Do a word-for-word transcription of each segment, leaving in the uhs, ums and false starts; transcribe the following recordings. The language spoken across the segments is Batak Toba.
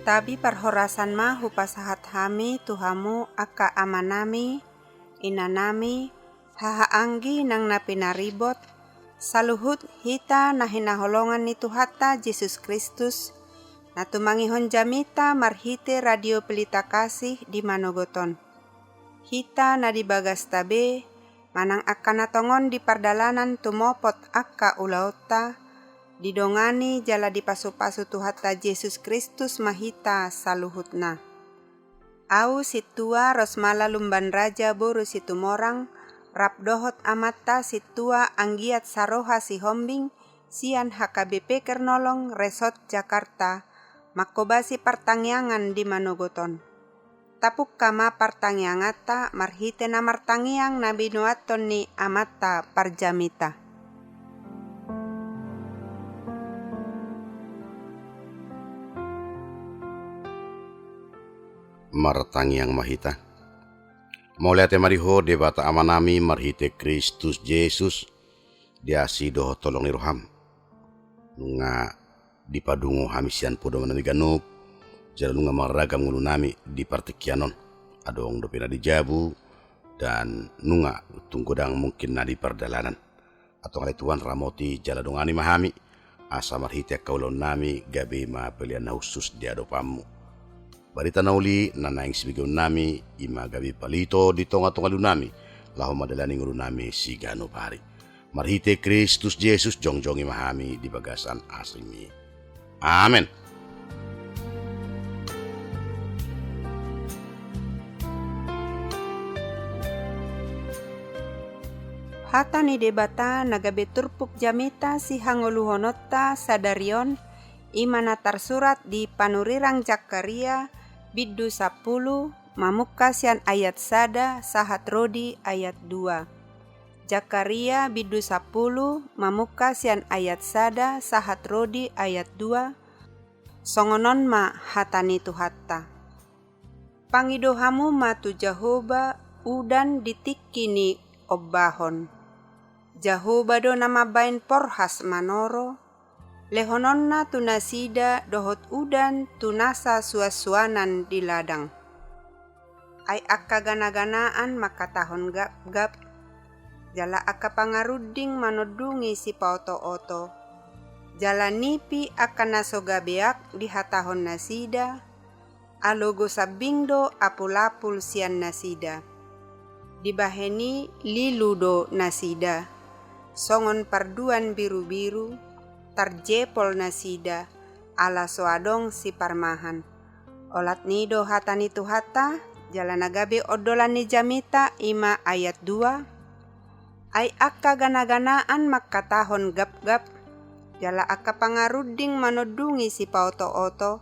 Tabi parhorasan ma hupasahat hami tu hamu angka amanami, inanami, hahaanggi nang na pinaribot, saluhut hita na hinaholongan ni Tuhanta Jesus Kristus, na tumangihon jamita marhite Radio Pelita Kasih di manogot on. Hita na di bagasta be, manang angka na tongon di pardalanan tumopot angka ulaonta, didongani jala dipasupasu Tuhanta Jesus Kristus ma hita saluhutna. Au sintua Rosmala Lumban Raja boru Situmorang, rap dohot amanta sintua Anggiat Saroha Sihombing, sian H K B P Kernolong Resort Jakarta, manghobasi partangiangan di manogot on. Tapungka ma partangianganta marhite na martangiang na binoathon ni amanta parjamita. Martangiang ma hita. Mauliate ma di Ho Debata Amanami marhite Kristus Jesus, di asi dohot holong ni roham. Nunga dipadungo hami sian podomanami ganup, jala nunga marragam ngolunami di partingkian on. Adong dope na di jabu, dan nunga tung godang mungkin na di pardalanan. Antong ale Tuhan, ramoti jala dongani ma hami, asa marhite angka ulaonnami gabe ma pelean na hushus di adopanmu. Barita na uli na naeng sibegeonnami, i ma gabe palito di tongatonga ngolunami, laho mandalani ngolunami siganup ari. Marhite Kristus Jesus, jongjongi ma hami di bagasan asingmi. Amen. Hata ni Debata na gabe turpuk jamita sihangoluhononta sadari on, i ma na tarsurat di panurirang Jakaria, bindu sampulu, mamungka sian ayat sada sahat ro di ayat dua. Jakaria bindu sampulu, mamungka sian ayat sada sahat ro di ayat dua. Songon on ma hata ni Tuhanta. Pangido hamu ma tu Jahowa udan di tingki ni ombahon. Jahowa do na mambahen porhas manoro, lehononna tu nasida dohot udan tu nasa suansuanan di ladang. Ai angka ganaganaan mangkatahon gapgap, jala angka pangarunding manondungi sipaotooto, jala nipi angka na so gabeak dihatahon nasida, alogo sambing do apulapul sian nasida. Dibahen i lilu do nasida, songon parduan birubiru, tarjepol nasida, ala so adong siparmahan. Olat ni do hata ni Tuhanta, jala na gabe ondolan ni jamita i ma ayat dua. Ai angka ganaganaan mangkatahon gapgap, jala angka pangarunding manondungi sipaotooto,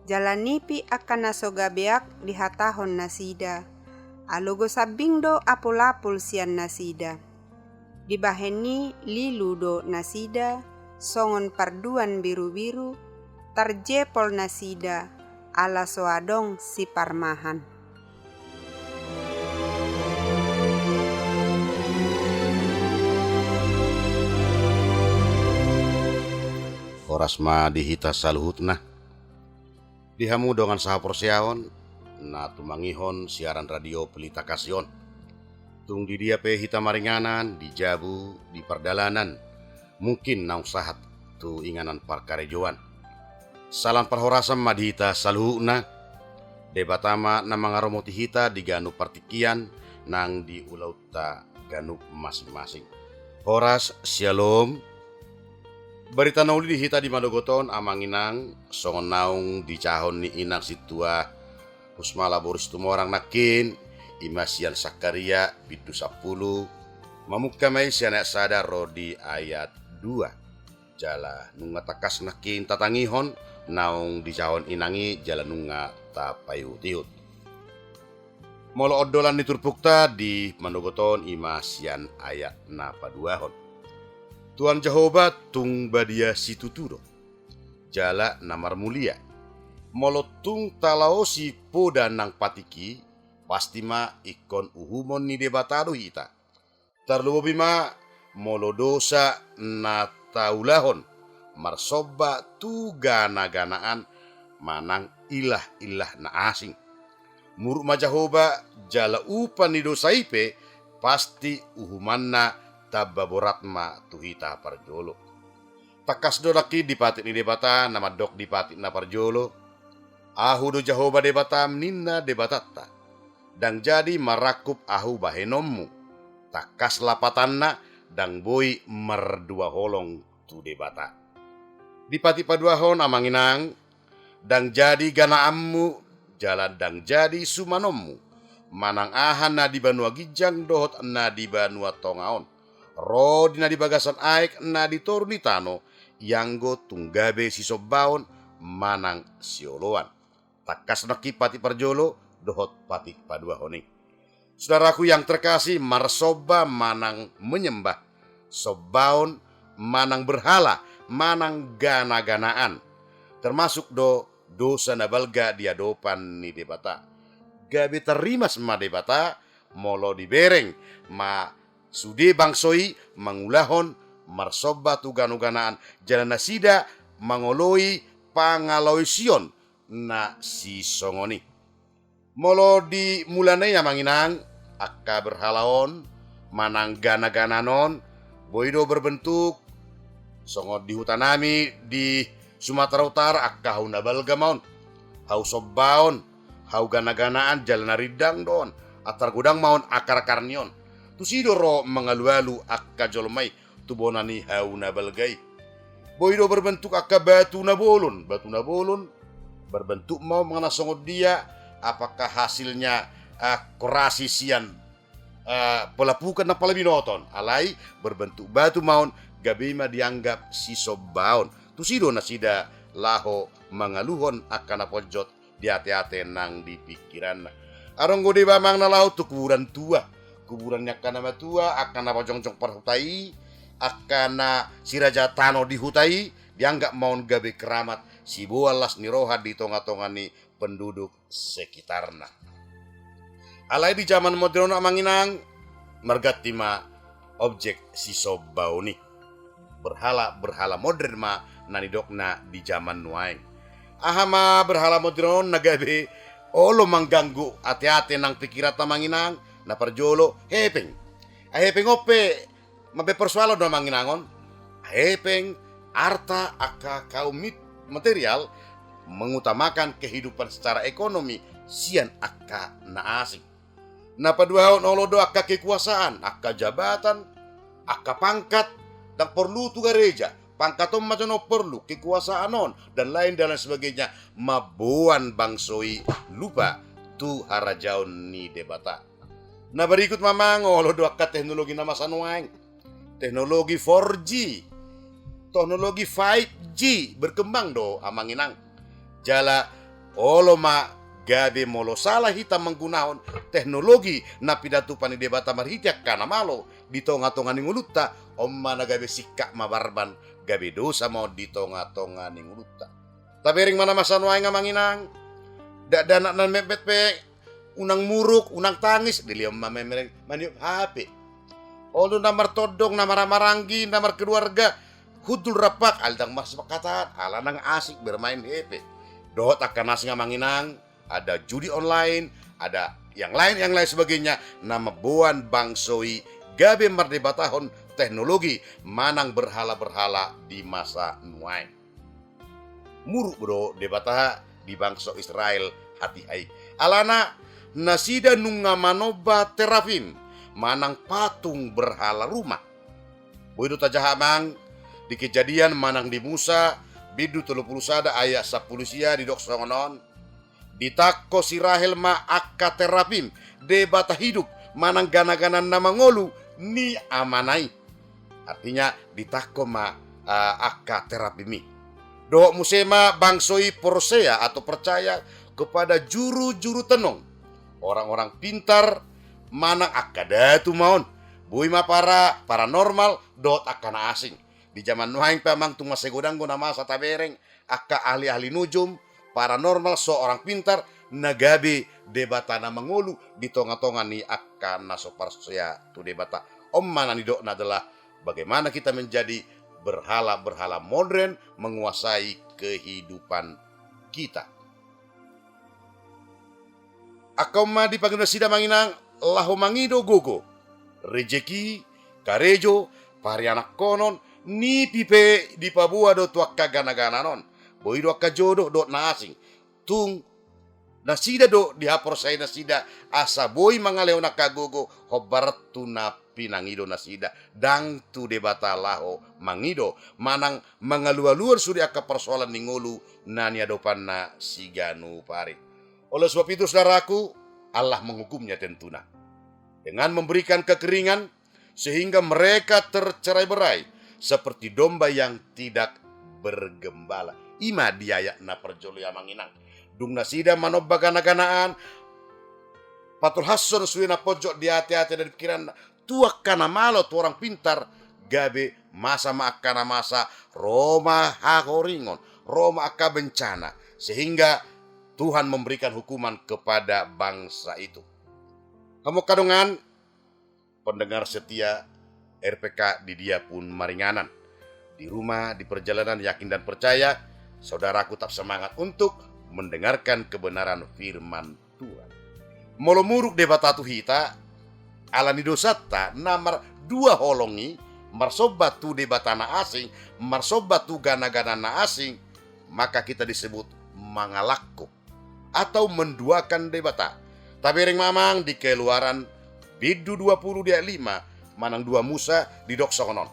jala nipi angka na so gabeak dihatahon nasida, alogo sambing do apulapul sian nasida. Dibahen i lilu do nasida, songon parduan birubiru, tarjepol nasida, ala so adong siparmahan. Horas ma di hita saluhutna. Di hamu dongan sahaporseaon, na tumangihon siaran Radio Pelita Kasih on. Tung di dia pe hita maringanan, di jabu, di pardalanan, mungkin naung sahat tu inganan parkarejoan. Salam parhorasan ma di hita saluhutna, Debata ma na mangaromoti hita di ganup partingkian nang di ulaonta ganup masing-masing. Horas, syalom. Barita na uli di hita di manogot on, amang inang, songon naung dijahahon ni inang sintua Rosmala boru Situmorang nangkin, i ma sian Sakaria, bindu sampulu, mamungka ma i sian ayat sada ro di ayat dua. Jala nunga tangkas nangkin tatangihon naung dijahahon inang i, jala nunga tapaihutihut. Molo ondolan ni turpukta di manogot on, i ma sian ayat na paduahon. Tuhan Jahowa tung badia situtu do, jala na marmulia. Molo tung talaosi poda nang patik i, pasti ma ingkon uhumon ni Debata do hita. Tarlumobi ma molo dosa na taulahon marsomba tu ganaganaan, manang ilah-ilah na asing. Muruk ma Jahowa, jala upa ni dosa i pe pasti uhumanna tamba borat ma tu hita parjolo. Tangkas do nangkin di patik ni Debata na mandok di patik na parjolo: Ahu do Jahowa Debatam, ninna Debatanta. Ndang jadi marangkup Ahu bahenonmu. Tangkas lapatanna, ndang boi mardua holong tu Debata. Di patik paduahon, amang inang, ndang jadi ganaanmu, jala ndang jadi sumanonmu, manang aha na di banua ginjang dohot na di banua tonga on, ro di na di bagasan aek na di toru ni tano, ianggo tung gabe sisombaon manang sioloan. Tangkas nangkin patik parjolo dohot patik paduahon i. Sudaraku yang terkasih, marsomba manang menyembah, sombaon manang berhala, manang gana-ganaan, termasuk do dosa na balga di adopan ni Debata. Gabe tarrimas ma Debata molo dibereng ma sude bangso i mangulahon marsomba tu ganu-ganaan, jala nasida mangoloi pangalaosion na sisongon i. Molo di mulana i, amang inang, angka berhala on manang gana-ganaan on boi do berbentuk songon di hutanami di Sumatera Utara, angka hau na balga ma on, hau sombaon, hau gana-ganaan, jala na rindang do on, antar godang ma on akar-akar ni on. Tusi do ro mangalu-alu angka jolma i tu bona ni hau na balga i. Boi do berbentuk angka batu na bolon, batu na bolon berbentuk ma on manang songon dia, apakah hasilnya, ah, korasi sian, ah, pelapukan na pala binoto on, alai berbentuk batu ma on, gabe i ma dianggap sisombaon. Tusi do nasida laho mangaluhon angka na ponjot di ate-ate nang di pingkiranna. Adong do deba, amang, na laho tu kuburan tua, kuburan ni angka na matua, angka na pajongjong parhuta i, angka na siraja tano di huta i, dianggap ma on gabe keramat, siboan las ni roha di tonga-tonga ni penduduk sekitarna. Alai di jaman modern on, amang inang, marganti ma objek sisombaon i. Berhala-berhala modern ma na nidokna di jaman nuaeng. Aha ma berhala modern on na gabe olo mangganggu ate-ate nang pingkiranta, amang inang? Na parjolo, hepeng. Ai hepeng on pe mambaen persoalan do, amang inang, on. Hepeng, arta, angka kaum mit-, material mengutamakan kehidupan secara ekonomi sian angka na asing. Na paduahon, olo do angka kekuasaan, angka jabatan, angka pangkat, ndang porlu tu gareja, pangkat on ma jolo porlu, kekuasaan on, dan lain, dan lain sebagainya, mamboan bangso i lupa tu harajaon ni Debata. Na berikut ma, amang, olo do angka teknologi na masa nuaeng. Teknologi four G, teknologi five G berkembang do, amang inang. Jala olo ma gabe molo sala hita manggunahon teknologi na pinatupa ni Debata marhite angka na malo di tonga-tonga ni ngolunta, on ma na gabe singkat mabarban, gabe dosa ma on di tonga-tonga ni ngolunta. Tabereng ma na masa nuaeng, amang inang. Dakdanak na metmet pe unang muruk, unang tangis, dilehon ma memereng maniop H P. Olo na martondong, na maramaranggi, na markeluarga, hundul rampak, alai ndang marsipangkatan, ala nang asik bermain H P. Dohot angka na asing, amang inang, ada judi online, ada yang lain, yang lain sebagainya, na mamboan bangso i gabe mardebatahon teknologi manang berhala-berhala di masa nuaeng. Muruk do Debata di bangso Israel hatiha i. Alana nasida nunga manomba terafim, manang patung berhala rumah. Boi do tajaha, amang, di Kejadian manang di Musa, bindu tolu pulu sada ayat sampulu sia, didok songon on: Ditangko si Rahel ma angka terafim, debata hidup, manang gana-gana na mangolu ni amana i. Artinya, ditangko ma, ah, angka terafim i. Dohot muse ma bangso i porsea atau percaya kepada juru-juru tenung, orang-orang pintar, manang angka datu ma on. Boi ma para paranormal dohot angka na asing. Di jaman nuaeng pe, amang, tung mansai godang do na masa tabereng angka ahli-ahli nujum, paranormal, so orang pintar, na gabe debata na mangolu di tonga-tonga ni angka na so porsea tu Debata. On ma na nidokna adalah bagaimana kita menjadi berhala-berhala modern menguasai kehidupan hita. Angka on ma dipangido nasida amang inang, laho mangido gogo, rejeki, karejo, parianakkonon, nipi pe dipaboa do tu angka ganaganan on. Boi do angka jodoh dohot na asing. Tung nasida do dihaporseai nasida asa boi mangalehon angka gogo hombar tu na pinangido nasida, ndang tu Debata laho mangido manang mangalualuhon sude angka parsoalan ni ngolu na niadopanna siganup ari. Oleh sebab itu, saudaraku, Allah menghukumnya tentuna dengan memberikan kekeringan, sehingga mereka tercerai-berai seperti domba yang tidak bergembala. I ma di ayat na parjolo i amang inang. Dung nasida manomba ganaganaan, patolhashon sude na ponjot di ateate dan pikiranna tu angka na malo, tu orang pintar, gabe masa ma angka na masa, ro ma hahoringon, ro ma angka bencana, sehingga Tuhan memberikan hukuman kepada bangsa itu. Hamu angka dongan pendengar setia R P K di dia pun maringanan, di rumah, di perjalanan, yakin dan percaya, saudaraku tetap semangat untuk mendengarkan kebenaran firman Tuhan. Molo muruk Debata tu hita, ala ni dosanta na mardua holong i, marsomba tu debata na asing, marsomba tu ganagana na asing, maka kita disebut mangalangkup atau menduakan Debata. Tabereng ma amang di Keluaran bindu dua puluh di ayat lima, manang dua Musa didok songon on.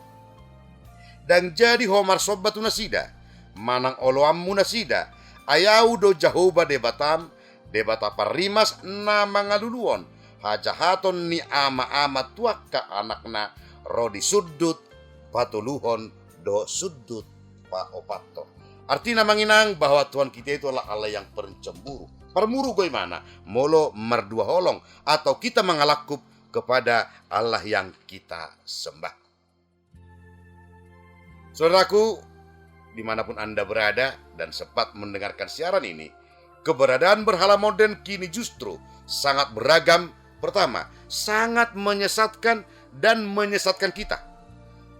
Ndang jadi ho marsomba tu nasida, manang oloanmu nasida, ai Ahu do Jahowa Debatam, Debata parrimas na mangaluluhon hajahaton ni amaama tu angka anakna ro di sundut patoluhon dohot sundut paopathon. Artina amang inang bahwa Tuhan kita itu adalah Allah yang pencemburu. Parmuruk do imana molo mardua holong atau kita mangalangkup kepada Allah yang kita sembah. Saudaraku, dimanapun Anda berada dan sempat mendengarkan siaran ini, keberadaan berhala modern kini justru sangat beragam. Pertama, sangat menyesatkan dan menyesatkan kita.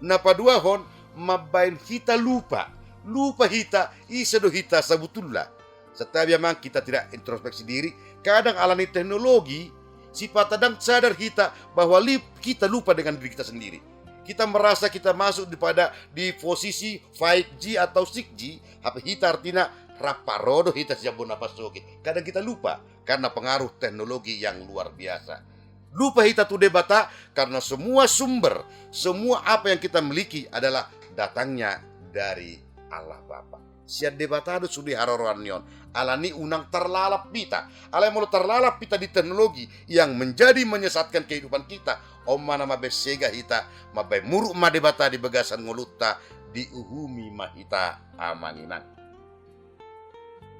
Na paduahon, mambaen hita lupa. Lupa hita, ise do hita sabutulna. Setabi amang kita tidak introspeksi diri, kadang ala ni teknologi, sipata ndang sadar hita bahwa lip-, kita lupa dengan diri kita sendiri. Kita merasa kita masuk di pada, di posisi five G atau six G, hape hita artina rap ro do hita sian bona pasogit. Kadang kita lupa karena pengaruh teknologi yang luar biasa. Lupa hita tu Debata karena semua sumber, semua apa yang kita miliki adalah datangnya dari Allah Bapa. Sian Debata do sude haroroan ni on. Alani unang tarlalap hita. Alai molo tarlalap hita di teknologi yang menjadi menyesatkan kehidupan kita, on ma na mambaen sega hita, mambaen muruk ma Debata di bagasan ngolunta, diuhumi ma hita amang inang.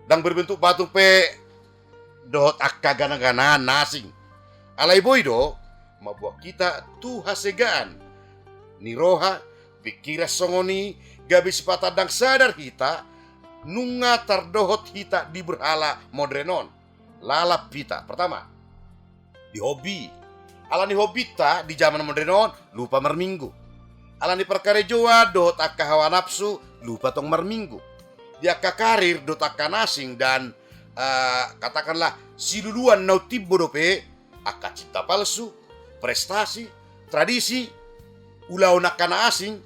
Ndang berbentuk patung pe dohot angka ganaganaan na asing. Alai boi do mamboan hita tu hasegaan ni roha, pikiran songon i, gabe sipata ndang sadar hita, nunga tardohot hita di berhala modern on. Lalap hita. Pertama, di hobi. Alani hobinta di jaman modern on, lupa marminggu. Alani parkarejoan dohot angka hawa napsu, lupa tong marminggu. Di angka karir dohot angka na asing dan, eh, katakanlah, siluluan naung timbo dope, angka cinta palsu, prestasi, tradisi, ulaon angka na asing,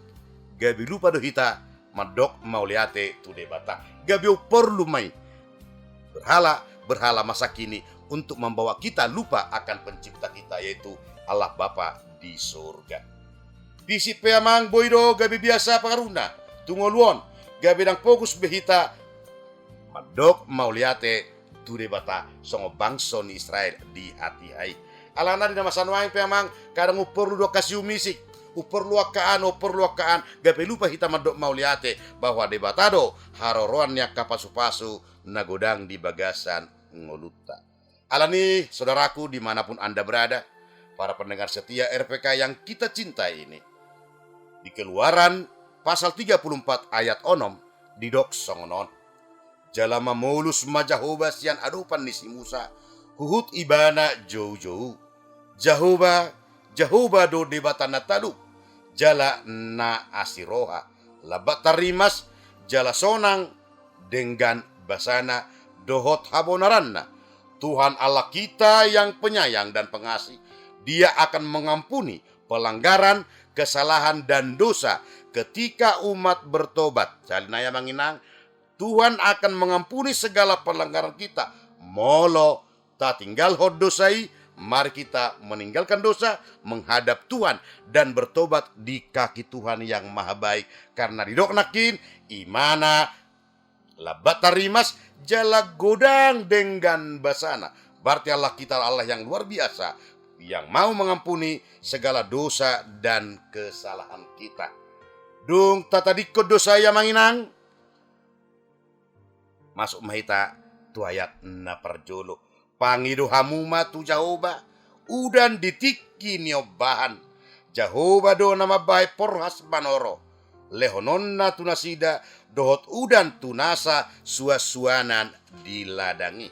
gabe lupa do hita mandok mauliate tu Debata. Gabe umporlu ma i berhala, berhala masa kini untuk membawa kita lupa akan pencipta kita, yaitu Allah Bapa di surga. Fisik pe amang boi do gabe biasa pangaruna tu ngolu on, gabe ndang fokus be hita mandok mauliate tu Debata songon bangso ni Israel di hatiha i. Alana di na masa nuaeng pe amang, kadang umporlu do angka siumisik, umporlu angka an, umporlu angka an, gabe lupa hita mandok mauliate bahwa Debata do haroroan ni angka pasupasu na godang di bagasan ngolunta. Alani, saudaraku, dimanapun Anda berada, para pendengar setia R P K yang kita cintai ini, di Keluaran pasal tiga puluh empat ayat onom didok songon on. Jala mamolus ma Jahowa sian adopan ni si Musa, huhut ibana joujou. Jahowa, Jahowa do Debata na talup, jala na asi roha, lambat tarrimas, jala sonang denggan basana dohot habonaranna. Tuhan Allah kita yang penyayang dan pengasih, Dia akan mengampuni pelanggaran, kesalahan, dan dosa ketika umat bertobat. Sahali nai amang inang, Tuhan akan mengampuni segala pelanggaran kita molo tatinggalhon dosa i. Mari kita meninggalkan dosa, menghadap Tuhan, dan bertobat di kaki Tuhan yang maha baik. Karena didok nangkin, imana lambat tarrimas, jala godang denggan basana. Berarti Allah kita Allah yang luar biasa, yang mau mengampuni segala dosa dan kesalahan kita. Dung tatadingkon dosa i amang inang, masuk ma hita tu ayat na parjolo. Pangido hamu ma tu Jahowa udan di tingki niombahan. Jahowa do na mambahen porhas manoro, lehononna tu nasida dohot udan tu nasa suansuanan di ladang i.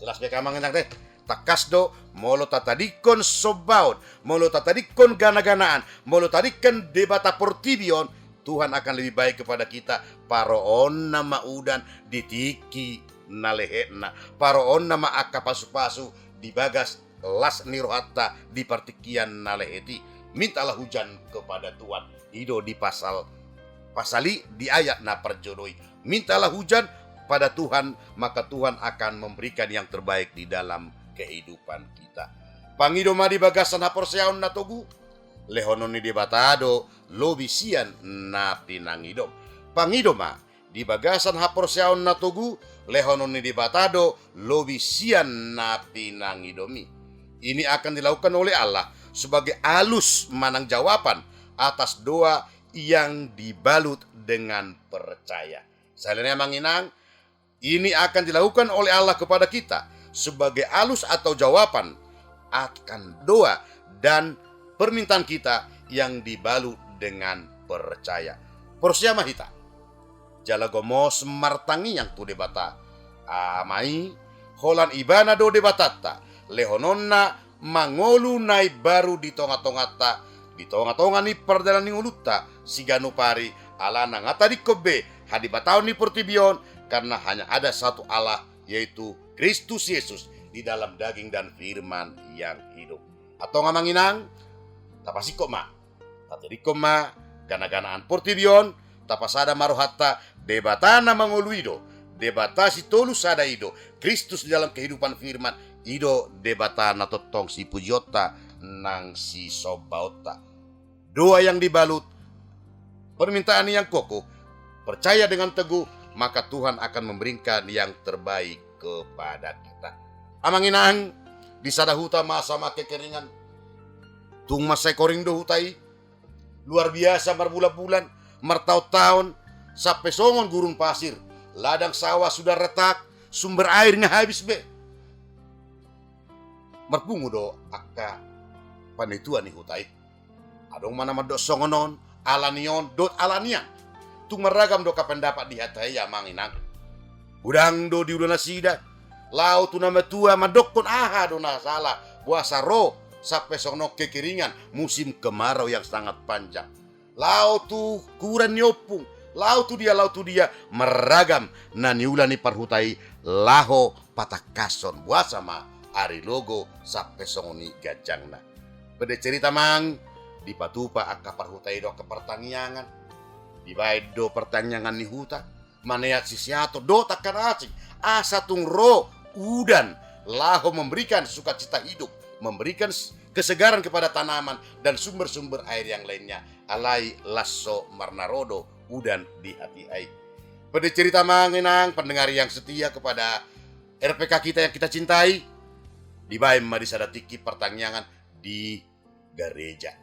Jelas be amang inang deh. Tangkas do, molo tatadingkon sombaon, molo tatadingkon ganaganaan, molo tatadingkon debata portibi on, Tuhan akan lebih baik kepada kita. Paroonna ma udan di tingki na lehetna, paroonna ma angka pasupasu di bagas las ni rohanta di partingkian na lehet i. Mintalah hujan kepada Tuhan. I do di pasal, pasal i di ayat na parjolo i. Mintalah hujan pada Tuhan, maka Tuhan akan memberikan yang terbaik di dalam kehidupan kita. Pangido ma di bagasan haporseaon na togu, lehonon ni Debata do lobi sian na pinangidom. Pangido ma di bagasan haporseaon na togu, lehonon ni Debata do lobi sian na pinangidom i. Ini akan dilakukan oleh Allah sebagai alus manang jawaban atas doa yang dibalut dengan percaya. Sahali nai amang inang, ini akan dilakukan oleh Allah kepada kita sebagai alus atau jawaban akan doa dan permintaan kita yang dibalut dengan percaya. Porsea ma hita jala gomos martangiang tu Debata Ama i, holan Ibana do Debatanta, lehononna ma ngolu na imbaru di tongatonganta, di tongatonga ni pardalan ni ngolunta siganup ari, alana nga tadingkon be hadebataon ni portibi on, karena hanya ada satu Allah, yaitu Kristus Yesus di dalam daging dan firman yang hidup. Antong amang inang, tapasingkop ma, tatadingkon ma ganaganaan portibi on, tapasada ma rohanta, Debata na mangolu i do, Debata sitolu sada i do, Kristus di dalam kehidupan firman i do Debata na tongtong sipujionta nang sisombaonta. Doa yang dibalut permintaan yang kokoh, percaya dengan teguh, maka Tuhan akan memberikan yang terbaik kepada kita. Amang inang, di sada huta masa ma kekeringan. Tung mansai koring do huta i, luar biasa, marbulanbulan, martaontaon, sampe songon gurun pasir, ladang sawah sudah retak, sumber air nga habis be. Marpungu do angka panituan ni huta i. Adong ma na mandok songon on, ala ni on dohot ala nian. Tung marragam do angka pendapat di hata i amang inang. Godang do diula nasida laho tu na matua mandokkon aha do na sala, boasa ro sampe songon on kekeringan, musim kemarau yang sangat panjang. Laho tu kuburan ni ompung, laho tu dia, laho tu dia, marragam na niula ni parhuta i laho patangkashon, boasa ma ari logo sampe songon i ganjangna. Pendek cerita amang, dipatupa angka parhuta i do angka partangiangan. Dibaen do partangiangan ni huta, maneat siseaton dohot angka na asing, asa tung ro udan laho memberikan sukacita hidup, memberikan s-, kesegaran kepada tanaman dan sumber-sumber air yang lainnya. Alai laos so marnaro do udan di hatiha i. Pendek cerita amang inang, pendengar yang setia kepada R P K kita yang kita cintai, dibaen ma di sada tingki partangiangan di gareja.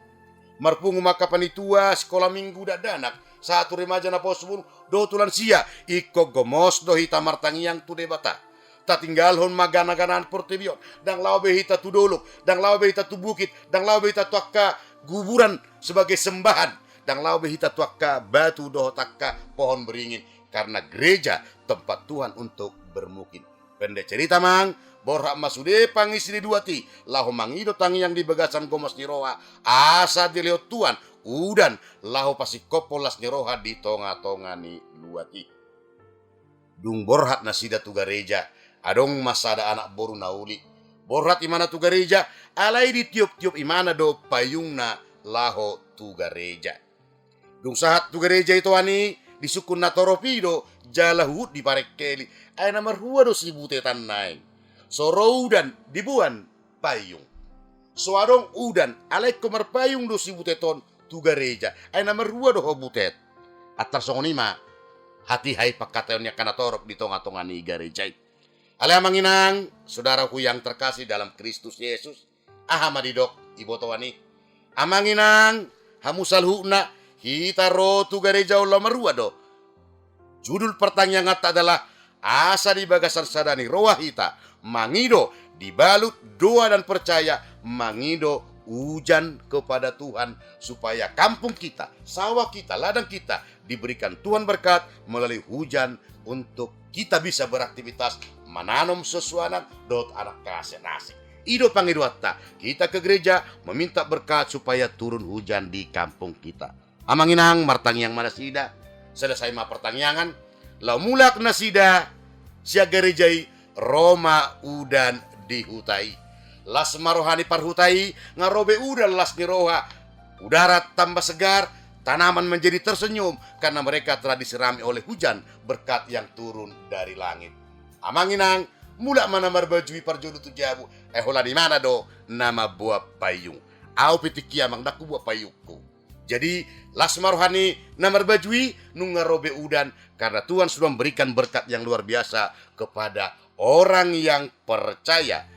Marpungu ma angka panitua sikola minggu, dakdanak, sahat tu remaja na poso, dohot tu lansia, ingkon gomos do hita martangiang tu Debata. Tatinggalhon ma ganaganaan portibi on, ndang laho be hita tu dolok, ndang laho be hita tu bukit, ndang laho be hita tu angka guburan sebagai sembahan, ndang laho be hita tu angka batu dohot angka pohon beringin, karena gereja tempat Tuhan untuk bermukim. Pendek cerita amang, borhat ma sude pangisi ni luat i laho mangido tangiang di bagasan gomos ni roha, asa dilehon Tuhan udan laho pasingkophon las ni roha di tongatonga ni luat i. Dung borhat nasida tu gareja, adong ma sada anak boru na uli. Borhat imana tu gareja, alai ditiop-tiop imana do payungna laho tu gareja. Dung sahat tu gareja i toan i, disungkun natorop i do jala huhut diparengkeli. Ai na marhua do sibutetan naeng. So ro udan, diboan payung. So adong udan, alai ingkon marpayung do sibutet on tu gareja. Ai na marhua do ho butet. Antar songon i ma hatiha i pangkataion ni angka natorop di tonga-tonga ni gareja i. Alai amang inang, saudaraku yang terkasih dalam Kristus Yesus, aha ma didok ibotoan i? Amang inang, hamu saluhutna, hita ro tu gareja on laho marhua do. Judul partangianganta adalah asa di bagasan sada ni roha hita mangido, dibalut doa dan percaya, mangido hujan kepada Tuhan supaya kampung kita, sawah kita, ladang kita diberikan Tuhan berkat melalui hujan untuk kita bisa beraktivitas mananom sesuanan dohot anak kasih nasi. I do pangidoanta, kita ke gereja meminta berkat supaya turun hujan di kampung kita. Amang inang, martangiang ma nasida. Selesai ma partangiangan, laho mulak nasida sian gareja i, ro ma udan di huta i. Las ma roha ni parhuta i, nga ro be udan las ni roha. Udara tambah segar, tanaman menjadi tersenyum karena mereka telah disirami oleh hujan berkat yang turun dari langit. Amang inang, mulak ma na marbaju i parjolo tu jabu, ai holan imana do na mamboan payung. Ahu pe tingki amang ndang huboan payungku. Jadi, las ma roha ni na marbaju i, nunga ro be udan, karena Tuhan sudah memberikan berkat yang luar biasa kepada orang yang percaya.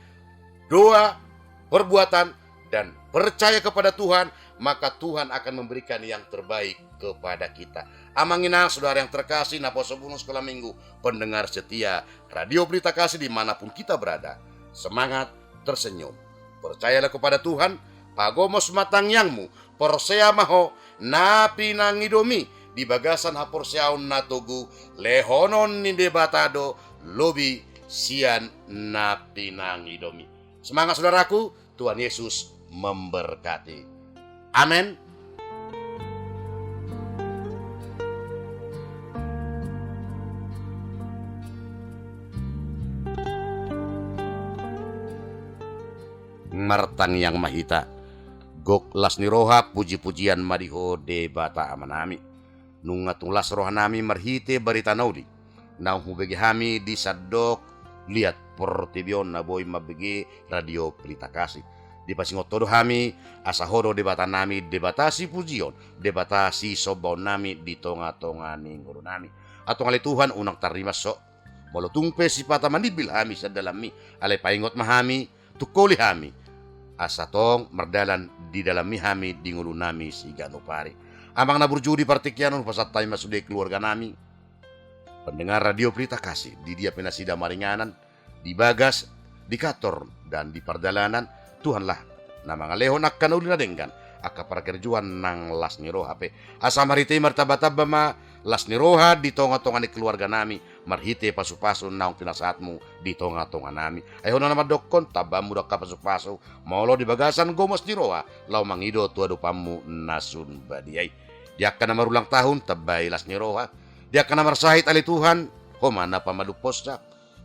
Doa, perbuatan, dan percaya kepada Tuhan, maka Tuhan akan memberikan yang terbaik kepada kita. Amang inang, saudara yang terkasih, naposobulung sekolah minggu, pendengar setia Radio Pelita Kasih dimanapun kita berada. Semangat, tersenyum. Percayalah kepada Tuhan, pagomos ma tangiangmu, porsea ma ho na pinangidomi di bagasan haporseaon na togu, lehonon ni Debata do lobi sian na pinangidomi. Semangat saudaraku, Tuhan Yesus memberkati. Amen. Martangiang ma hita. Gok las ni roha, puji-pujian ma di Ho Debata Amanami. Nunga tung las rohanami marhite barita na uli naung hubege hami di sandok liat portibi on na boi mambege Radio Pelita Kasih. Dipasingot Ho do hami, asa Ho do Debatanami, Debata sipujion, Debata sisombaonnami di tonga-tonga ni ngolunami. Antong ale Tuhan, unang tarrimas Ho. Molo tung pe sipata manimbil hami sian dalanmi, alai paingot ma hami, tungkoli hami, asa tong mardalan di dalanmi hami di ngolunami siganup ari. Amang na burju, di partingkian on hupasahat hami ma sude keluarganami, pendengar Radio Pelita Kasih, di dia pe nasida maringanan, di bagas, di kantor, dan di pardalanan. Tuhanlah na mangalehon angka na uli na denggan, angka parkerjoan nang las ni roha pe. Asa marhite i martamba-tamba ma las ni roha di tonga-tonga ni keluarganami, marhite pasu-pasu naung pinasahatmu di tonga-tonganami. Ai Ho do na mandokkon, tambaanmu do angka pasu-pasu, molo di bagasan gomos ni roha, laho mangido tu adopanmu na sun badia i. Di angka na marulang tahun, tambai las ni roha. Di angka na marsahit, ale Tuhan, Ho ma na pamalumhonsa.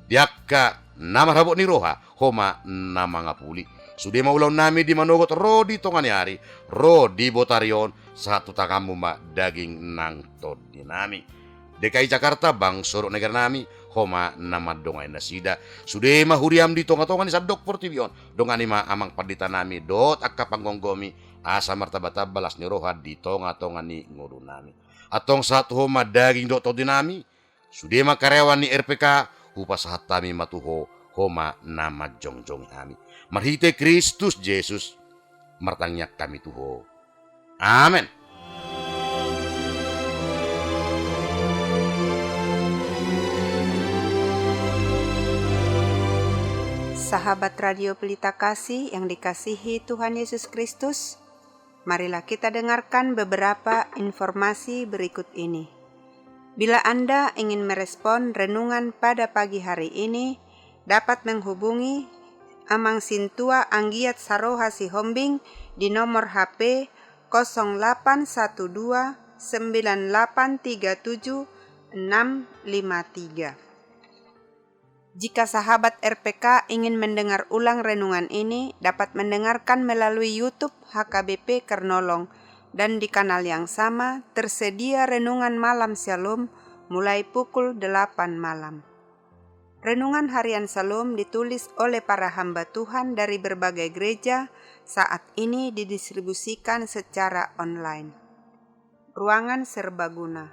Di angka na marhabot ni roha, Ho ma na mangapuli. Sude ma ulaonnami di manogot ro di tonga ni ari, ro di botari on, sahat tu tanganmu ma daging nang tondinami. D K I Jakarta, bangso dohot neganami, Ho ma na mandongani nasida. Sude ma huriam di tonga-tonga ni sandok portibi on, dongani ma amang panditanami dohot angka panggomgomi, asa martamba-tamba las ni roha di tonga-tonga ni ngolunami. Antong sahat tu Ho ma daging dohot tondinami. Sude ma karyawan ni R P K, hupasahat hami ma tu Ho, Ho ma na manjongjongi hami. Marhite Kristus Jesus, martangiang hami tu Ho. Amen. Sahabat Radio Pelita Kasih yang dikasihi Tuhan Yesus Kristus, marilah kita dengarkan beberapa informasi berikut ini. Bila Anda ingin merespon renungan pada pagi hari ini, dapat menghubungi Amang Sintua Anggiat Saroha Sihombing di nomor H P kosong delapan satu dua sembilan delapan tiga tujuh enam lima tiga. Jika sahabat R P K ingin mendengar ulang renungan ini, dapat mendengarkan melalui YouTube H K B P Kernolong, dan di kanal yang sama tersedia renungan malam Syalom mulai pukul delapan malam. Renungan harian Syalom ditulis oleh para hamba Tuhan dari berbagai gereja, saat ini didistribusikan secara online. Ruangan serbaguna.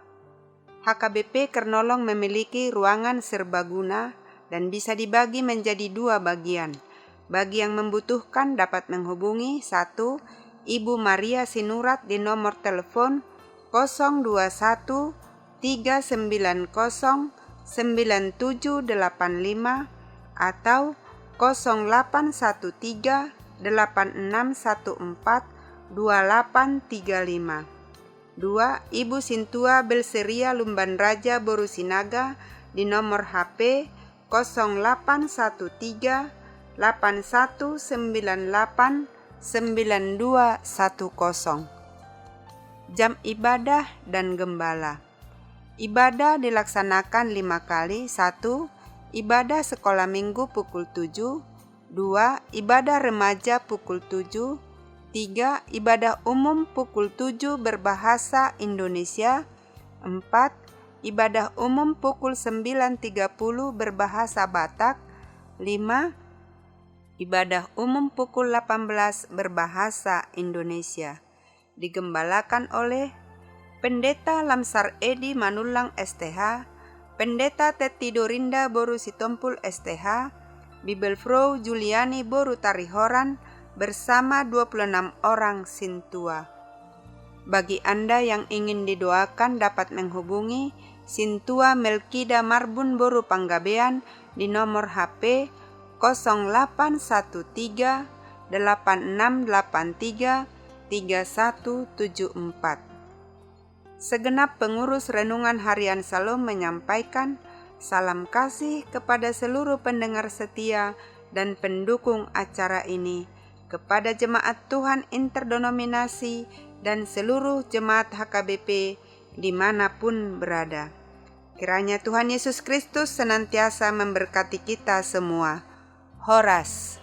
H K B P Kernolong memiliki ruangan serbaguna dan bisa dibagi menjadi dua bagian. Bagi yang membutuhkan dapat menghubungi, satu, Ibu Maria Sinurat di nomor telepon kosong dua satu tiga sembilan kosong sembilan tujuh delapan lima atau kosong delapan satu tiga delapan enam satu empat dua delapan tiga lima. Dua, Ibu Sintua Belseria Lumban Raja boru Sinaga di nomor H P kosong delapan satu tiga delapan satu sembilan delapan sembilan dua satu kosong. Jam ibadah dan gembala. Ibadah dilaksanakan lima kali, satu, ibadah sekolah minggu pukul tujuh, dua, ibadah remaja pukul tujuh, tiga, ibadah umum pukul tujuh berbahasa Indonesia, empat, ibadah umum pukul sembilan tiga puluh berbahasa Batak, lima, ibadah umum pukul delapan belas berbahasa Indonesia. Digembalakan oleh Pendeta Lamsar Edi Manullang S T H, Pendeta Tetti Dorinda boru Sitompul S T H, Bibelvrouw Juliani boru Tarihoran, bersama dua puluh enam orang sintua. Bagi Anda yang ingin didoakan dapat menghubungi Sintua Melkida Marbun boru Panggabean di nomor H P kosong delapan satu tiga delapan enam delapan tiga tiga satu tujuh empat. Segenap pengurus Renungan Harian Syalom menyampaikan salam kasih kepada seluruh pendengar setia dan pendukung acara ini, kepada jemaat Tuhan interdenominasi dan seluruh jemaat H K B P di mana pun berada. Kiranya Tuhan Yesus Kristus senantiasa memberkati kita semua. Horas.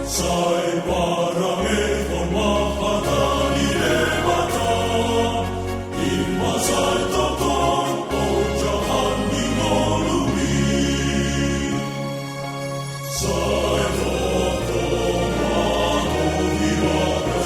Sai parangehon ma hata ni Debata, i ma sai tongtong ojahan ni ngolumi. Sai tongtong ma hata ni Debata,